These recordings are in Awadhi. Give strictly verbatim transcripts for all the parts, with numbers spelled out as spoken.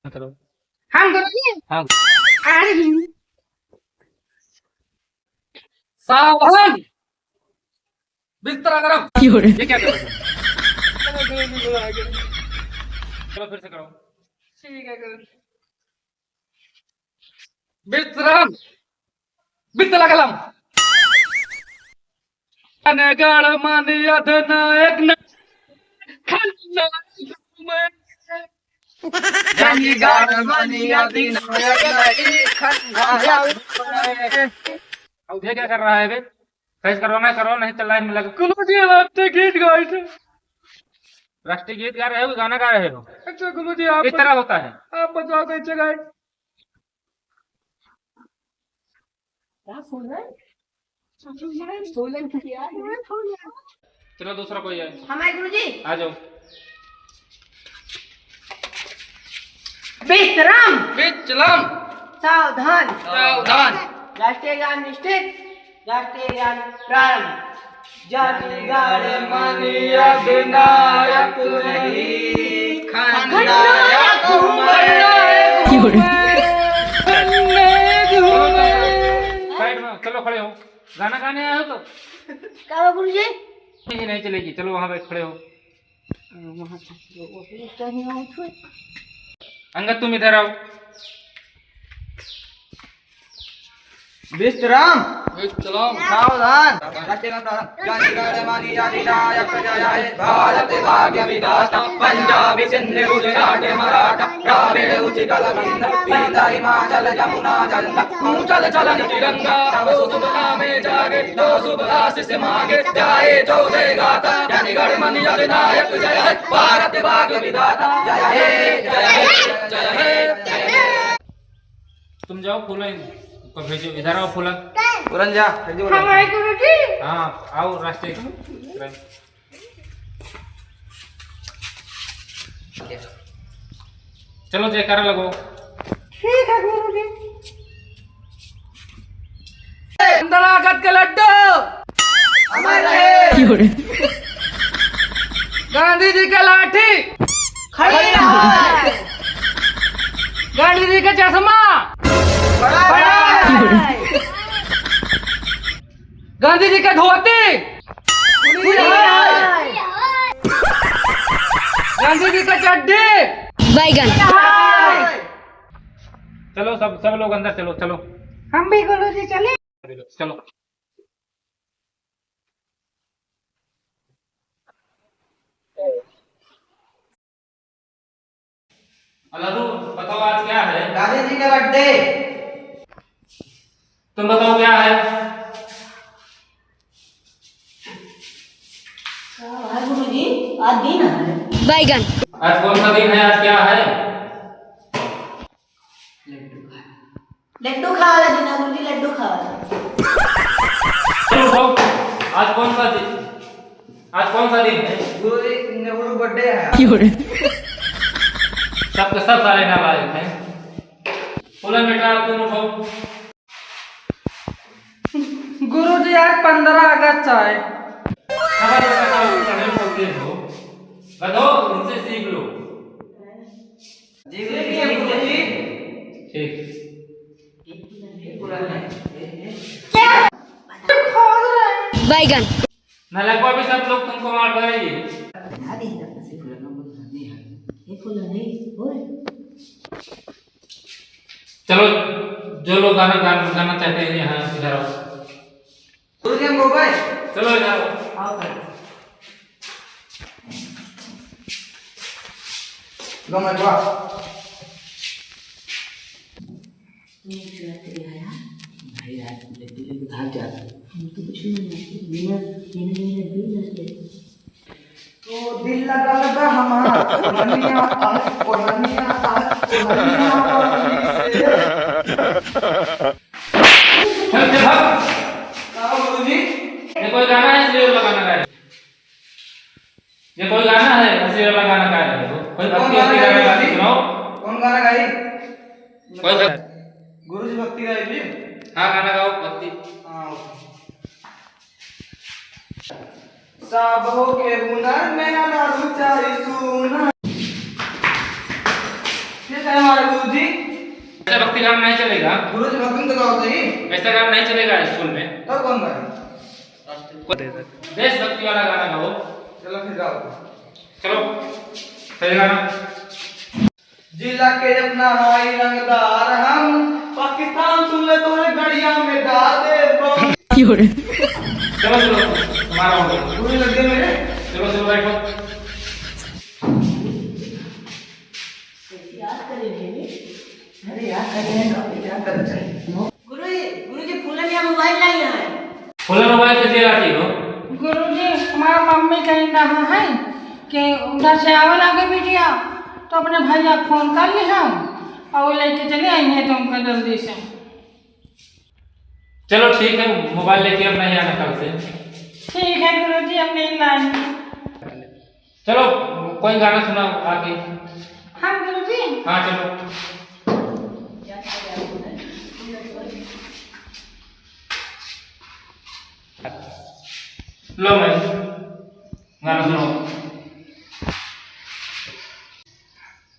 करो। हम गुरुजी। हाँ। आ रही हूँ। सावधान। बिस्तरा गरम। क्यों रे? ये क्या कर रहे हो? चलो, फिर से करो। ठीक है, गुरुजी। विश्राम। विश्राम। गण गण मन अधिनायक न-, खलनायक घूमे। गण गण मन अधिनायक नहीं, खलनायक घूमे। अब ये क्या कर रहा है बे? कैसे करवाना है, करो, नहीं तो लाइन में लग। गुरुजी, राष्ट्रीय गीत गाए थे। राष्ट्रीय गीत गा रहे हो कि गाना गा रहे हो? अच्छा गुरुजी, आप किस तरह होता है? आप बताओ कैसे गाए? क्या फूल है? फूल है, फूल है, क्या है? चलो, दूसरा कोई है। हम आए गुरुजी। आ जाओ। विश्राम। विश्राम। सावधान। सावधान। राष्ट्रीय गान निश्चित, राष्ट्रीय गान प्रारंभ। जन गण मन अधिनायक नहीं, खलनायक घूमे। साइड में, चलो खड़े हो। गाना गाने आए हो तो? का हुआ गुरुजी? नहीं, नहीं चलेगी, चलो वहाँ बैठ खड़े हो। अंगद, तुम इधर आओ। विश्राम। विश्राम। सावधान। जन गण मन अधिनायक जय हे, भारत भाग्य विधाता, पंजाब सिंध गुजरात मराठा, द्राविड़ उत्कल गंगा, सिंध हिमाचल जमुना गंगा, ऊंचल चलन तिरंगा, वो शुभ नामे जागे, जो शुभ आशीष मांगे, जाए जो जय गाथा, जन गण मन अधिनायक जय हे, भारत भाग्य विधाता, जय हे, जय हे, जय हे, जय हे। तुम जाओ फूलन को भेजो, इधर आओ फूलन। फूलन जा, भेजो। हाँ, भाई गुरुजी। हाँ, आओ राष्ट्रीय। चलो जयकारा लगो। ठीक है गुरुजी। पंद्रह अगस्त के लड्डू। अमर रहे। गांधी जी के लाठी। खड़ी रहे। गांधी जी के चश्मा। बड़ा रहे। गांधी जी के धोती। गांधी जी के चड्डी। बैगन। चलो सब, सब लोग अंदर चलो, चलो। हम भी गुरुजी चले। चलो। अलादू, बताओ आज क्या है? गांधी जी का बर्थडे। तुम बताओ क्या है? हाँ गुरुजी, आज दिन है। बैगन। आज कौन सा दिन है, आज क्या है? लड्डू खावा ला दिन है गुरुजी, लड्डू खावा ला। चलो उठाओ, आज कौन सा दिन, आज कौन सा दिन है? गुरुजी, नेहरू बर्थडे है। क्यों रे? सबके सब सारे नालायक हैं। फूलन बेटा, तुम उठाओ। गुरुजी, आज पंद्रह अगस्त है। खबर बेटा, तुम पढ़े लिखे हो। गधो, इनसे सीख लो। जी, गुरुजी। ठीक। बैगन। नालायक, अभी सब लोग तुमको मार पड़ेगी। चलो, जो लोग गाना गा-, गाना चाहते हैं, यहाँ इधर आओ। गुरुजी, हम गो भाई। चलो इधर आओ। आओ भाई। लो मैं गो। भाई, आज लड्डू लेके भाग जाता। हम तो कुछ नहीं जानते। बिना, बिना, बिना, बिना, बिना। तो दिल लगल बा हमार, ओ रनिया, आह, ओ रनिया, आह, ओ रनिया, आह। चल, चल, भाग। का हो गुरुजी? ये कोई गाना है, इसलिए लगा लगा है। ये कोई गाना है, इसलिए लगा लगा है। कोई कौन भक्ति गाना वक्ति गाना गाई गा के गुरुजी? सुनाओ। कौन गाना गाई? कोई गा- गुरुजी भक्ति गाई भी? हाँ, गाना गाओ, भक्ति। हाँ, OK। सबो के हुनर में ना रुचाई सुना। हमारा गुरुजी। ऐसा भक्ति गाना नहीं चलेगा। गुरुजी, भक्ति में तो गाओ सही। ऐसा गाना नहीं चलेगा स्कूल में। तब कौन गाए? देशभक्ति वाला गाना गाओ। चलो फिर गाओ। चलो, सही गाना। जिला के अपना हाई रंगदार हम, पाकिस्तान सुन ले तोरे गड़िया में डाल दे बम। क्यों रे? चलो, चलो, तुम्हारा हो गया। गुरुजी लग गए मेरे। चलो, चलो, बैठो। कैसे याद करे थे? अरे यार, कहीं ना कहीं याद करना चाहिए। गुरुजी, गुरुजी, फूलन या मोबाइल नहीं है। फूलन मोबाइल कैसे लाती हो? गुरुजी, हमार मम्मी कहीं रहा है कि उधर से आवे लागे बिटिया, तो अपने भैया फोन कर ली हम और वो लेके चले आई है तुमको जल्दी से। चलो ठीक है, मोबाइल लेके अब नहीं आना कल से। ठीक है गुरुजी, अब नहीं लाएंगे। चलो, कोई गाना सुनाओ आके। हम गुरुजी? हाँ, चलो। लो भाई, गाना सुनाओ।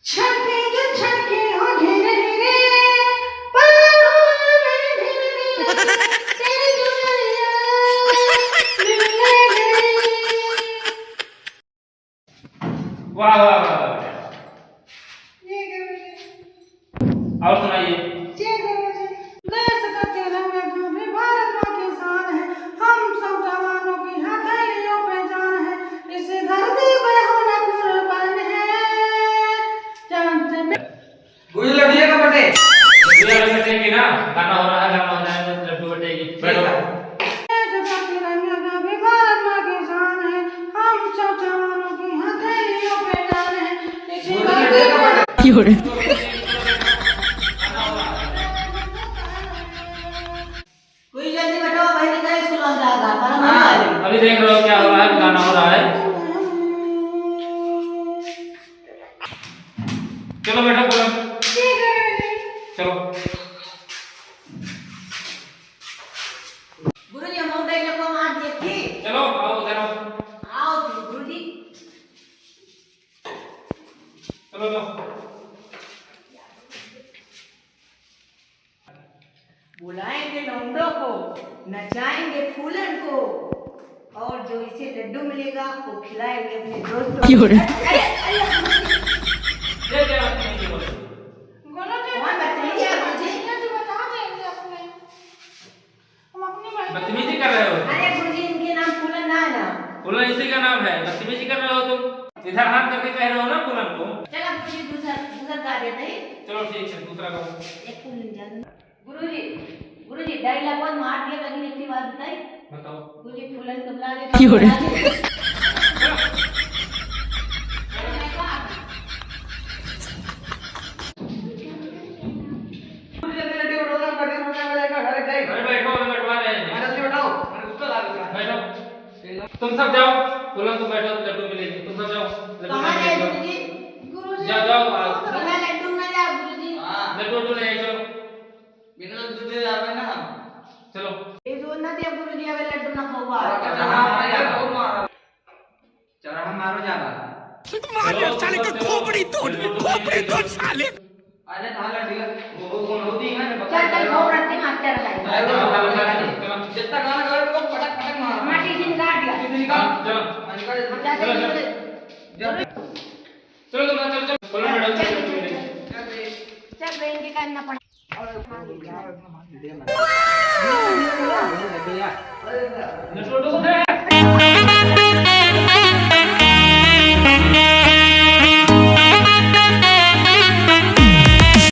छटे जो छटे हो धीरे धीरे, पलकों में धीरे धीरे, तेरी जुदाइयाँ मिलने गई। वाह, वाह, वाह, वाह। ये क्या बोले? और सुनाइए। जय गुरु जी। देश का तिरंगा जो भी भारत माँ की शान है, हम सब जवानों की हथेलियों पे जान है, इस धरती पे होना कुर्बान है। जान से गुरुजी, लड्डू का बटे। लड्डू वाले बटेगी ना, गाना हो रहा है, गाना हो रहा है, लड्डू बटेगी। बैठो। भारत माँ की शान है, हम सब जवानों की हथेलियों पे जान है। गुरुजी, लड्डू का बटे। क्यों रे? कोई जल्दी बैठो, भाई निकल स्कूल में जाएगा, पर हम हाँ, नहीं अभी देख रहे हो क्या हो रहा है, गाना हो रहा है। चलो बैठो पूरा। चलो। गुरुजी, हम और बैठे को मार दिए थे। चलो, आओ उधर आओ। आओ गुरुजी। चलो, लो। बुलाएंगे लौंडों को, नचाएंगे फूलन को, और जो इसे लड्डू मिलेगा, वो खिलाएंगे अपने दोस्तों को। क्यों रे? अरे, अरे, अरे। ये क्या बात नहीं बोले? बोलो तो। कौन बतमीजी है गुरुजी? ये तो बता देंगे अपने। हम अपनी बहन बदतमीजी कर रहे हो। अरे गुरुजी, इनके नाम फूलन ना है ना। फूलन इसी का नाम है, बदतमीजी कर रहे हो तुम। इधर हाथ करके कह रहे हो ना फूलन को। चला गुरुजी, दूसरा, दूसरा गा देते हैं। चलो ठीक है, दूसरा गाओ। एक फूलन जान। गुरुजी, गुरुजी, dialogue वन मार दिया, लेकिन एक ही बात बताई। बताओ। गुरुजी, फूलन को बुला ले। क्यों रे? जल्दी, जल्दी उठो ना, कभी रुकने वाले का घर जाए। अरे बैठो, अभी बैठवा रहे हैं। हाँ, जल्दी बैठाओ। अरे उसको ला लो। बैठो। तुम सब जाओ, फूलन तुम बैठो, लड्डू मिलेगी। तुम सब जाओ, लड्डू कहाँ मिलेगी। जाए गुरुजी? गुरुजी। जाओ, जाओ, आओ। बिना लड्डू ना जाओ गुरुजी। हाँ। लड्डू, लड्डू नहीं, चलो। बिना लड्डू दे जावे ना हम। चलो। ये जो ना दिया गुरुजी, अबे लड्डू ना खाऊंगा। हाँ, हाँ, हाँ, हाँ। चौराहा मारो जाला। मार दे साले के खोपड़ी तोड़, खोपड़ी तोड़ साले। अरे ताला दिया, वो, वो, वो नौती है ना, चल, चल, खोपड़ा ते मास्टर है। अरे, वो, वो, वो, जितना गाना गावे, वो पटक, पटक मारो। माटी से निकाल दिया। किसी निकाल। चलो। हाँ, निकाल। हम जाते हैं, चलो, चलो। चलो। जा। चलो, तुम चलो, चलो। बोलो, मैडम, चलो, चलो, चलो। चल बे, चल बे, इनके करना पड़ा।